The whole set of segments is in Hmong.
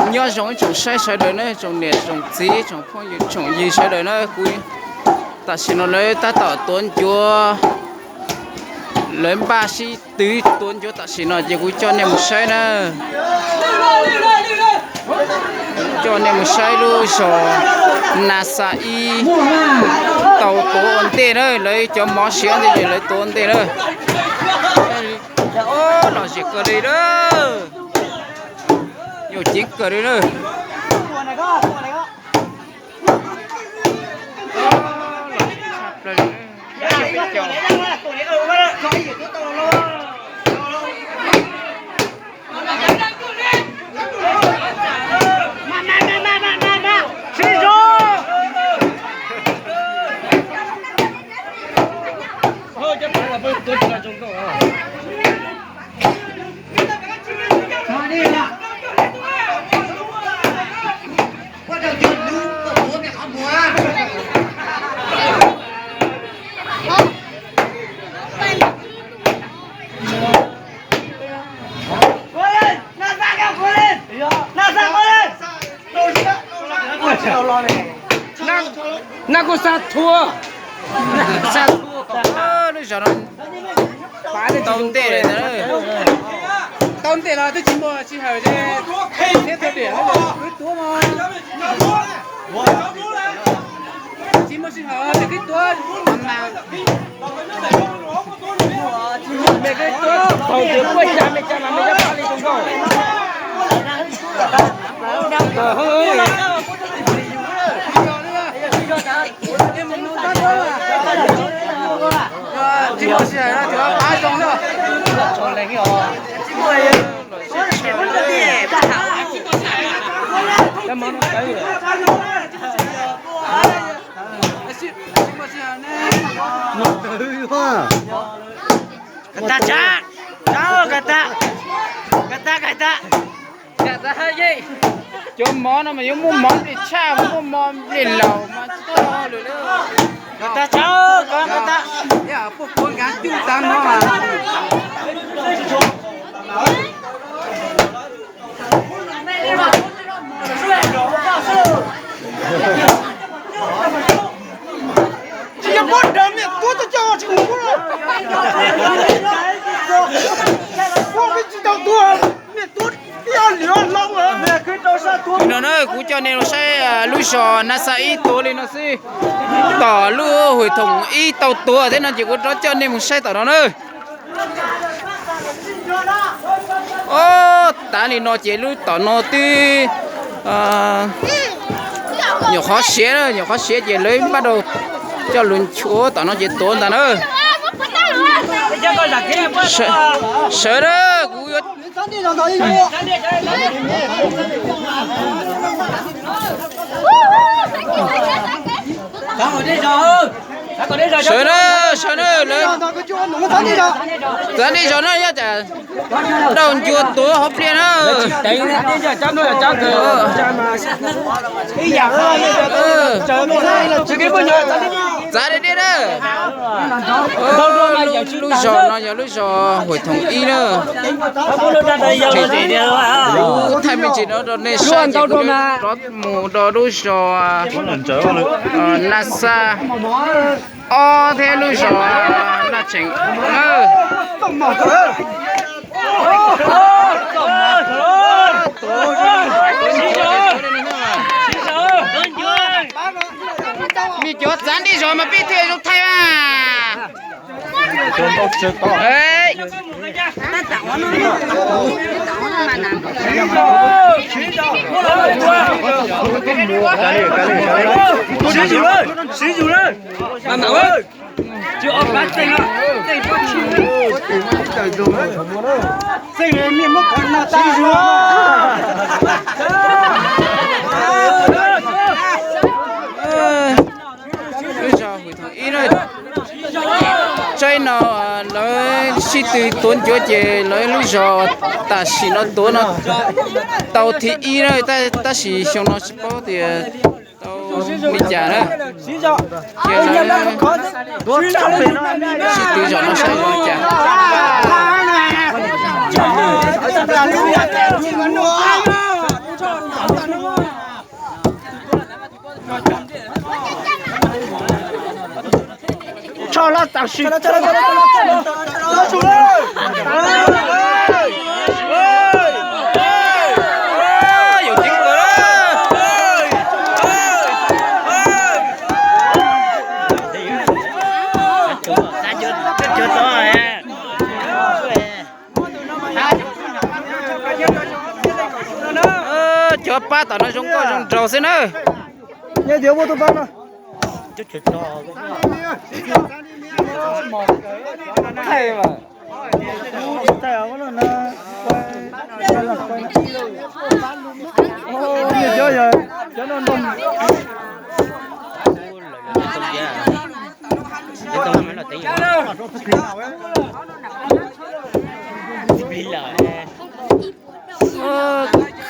Nyob zoo ib tsoom saib sawv daws na, tsoom niam tsoom txiv tsoom phooj ywg tsoom yig sawv daws na, kuv tam sim no lawv tab tom tuav ncuav, lawv npaj sib twv tuav ncuav tam sim no ces kuv coj nej mus saib na. Coj nej mus saib lub zos Nas Xas Ib tau tuav ua ntej na, lawv cov mov siav ntej ces lawv tuav ua ntej na. Lom zem kawg li na, yuam ceev kawg li na. Nab kuj xa thua, xa thua. Lub zos no tau ntej lawm, tau ntej los twb tsis muaj sij hawm thiab, thiab thaum tiam wb tuav mas tsis muaj sij hawm ces wb tuav mas. Thaum tiam kuj cas me cas mas me cov pab li tus nkauj. Ka tas, ka tas, ka tas, ka tas. Cov mov no mas yuav muaj mov nplej tshaj, muaj mov nplej laus mas tsis tau lawm. Ka tas, ka tas. Li no na, kuv coj nej los saib lub zos Nas Xas Ib tuav li no xwb. Tom lub Hwm Thoom Ib tau tuav thiab no ces kuv rov coj nej mus saib tom no na. Ob, tav li no ces lub tom no twb nyuam qhuav siav, nyuam qhuav siav ces lawv npaj rau coj lus nchuav tom no ces tuav ntag na. Sawv daws, kuv yuav sawv na, sawv na lawm. Txav dej zos no yog cas dau ncua tuav hauv pliaj na. Txav dej dej na. Lub zos no yog lub zos Hwm Thoom Ib na. Kuv thaij me ntsis no rau nej saib ces kuv rov mus rau lub zos Nas Xas Ob thiab lub zos Naj Tseem na. Me cov txav dej zos mas peb thiaj zoo thaij mas. Siv yus lawm. Lub zos Hwm Thoom Ib na, tsaib no lawv sib tw tuav ncuav ces lawv lub zos tam sim no tuav no tau thib ib na, tab sis xyoo no tsis paub tias tau li cas na. Ces lawv sib tw zos no saib zoo li cas. tam sim. Cov pab tom no zoo nkauj zoo nraug xwb na.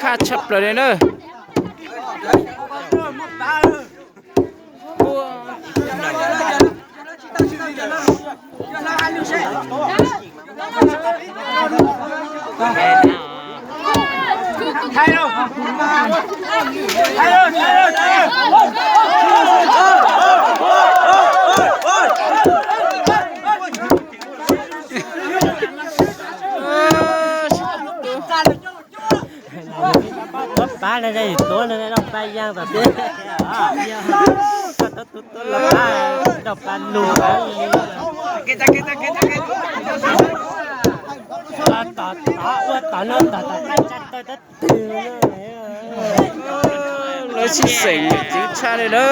Khaj tshaj plaws li na. Pab no yog tuab no loj pab yaaj tom teb, koj tuab tuab loj pab nrog pab lug. Tom tod ua tom no tom tom qab tsa taw tab twg. Lawv sib xeem ceev tshaj li na.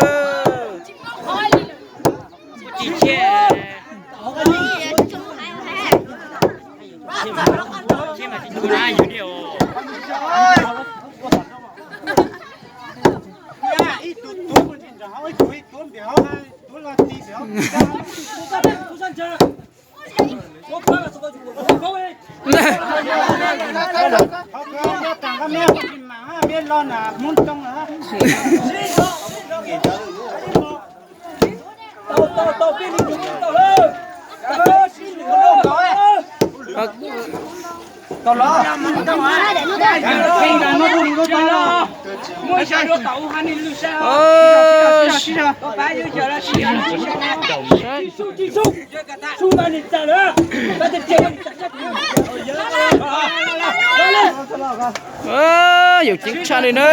Yus ceev tshaj li na,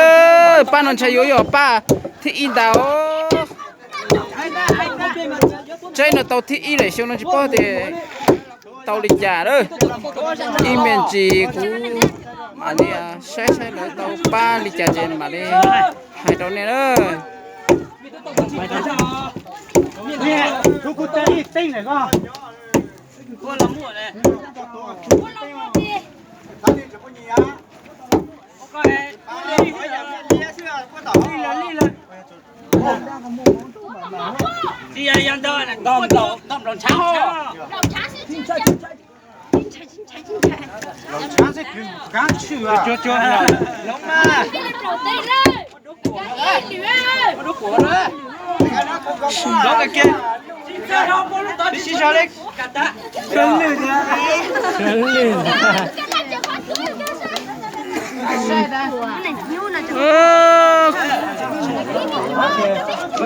pab no ntshai yuav yog pab thib ib ntag. Tsaib no tau thib ib lawm, xyoo no tsis paub tias tau li cas lawm. Ib me ntsis kuv mam li saib saib lawv tau pab li cas ces mam li hais rau nej na.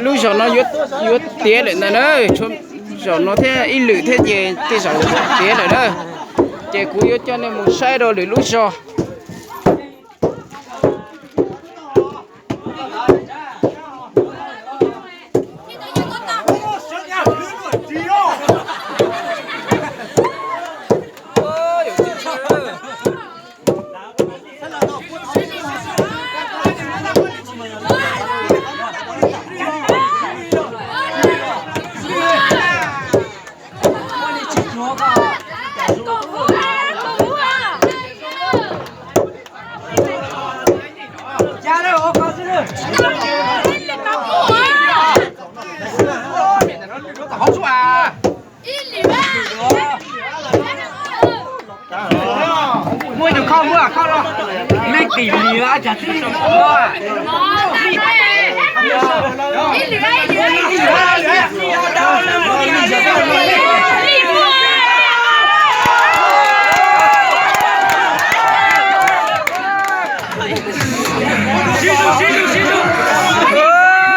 Lub zos no yuav tiav lawm ntag na. Zaum no thiab ib lwm thiab ces tej zaum tiav lawm na. Ces kuv yuav coj nej mus saib rau lwm lub zos. Muaj tus kho muaj kho los, nej tim li cas tib.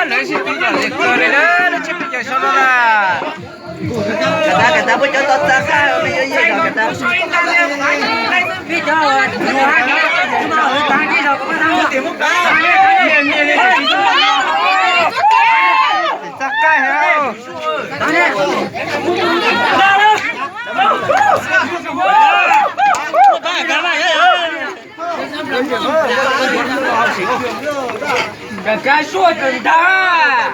Lawv sib tw zom li kawg li na, lawv tsis pom cov so no na. Kas tas muab cov tau txav qab me yuav yeej los kas tas. Txav qab heev. Kav kav suaj kawg ntag.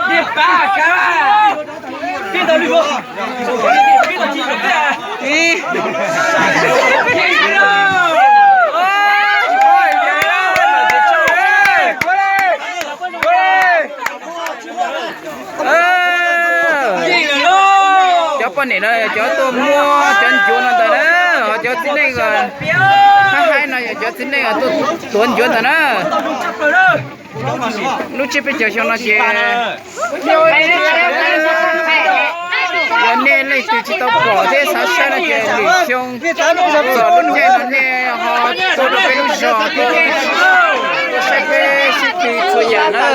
Niag pab kav. Peb tau lwm, peb tau tsis tau peb. Cov poj niam no yog cov tuaj muab cov ncuav no ntawd na, ho cov txiv neej haib haib no yog cov txiv neej tuaj tuav ncuav ntawd na. Lub tsiab peb caug xyoo no ces yog nej leej twg tsis tau pom thiab xav saib no ces lwm xyoo txog lub caij no nej ho tuaj rau peb lub zos thiab tuaj saib peb sib tw txhua yam na.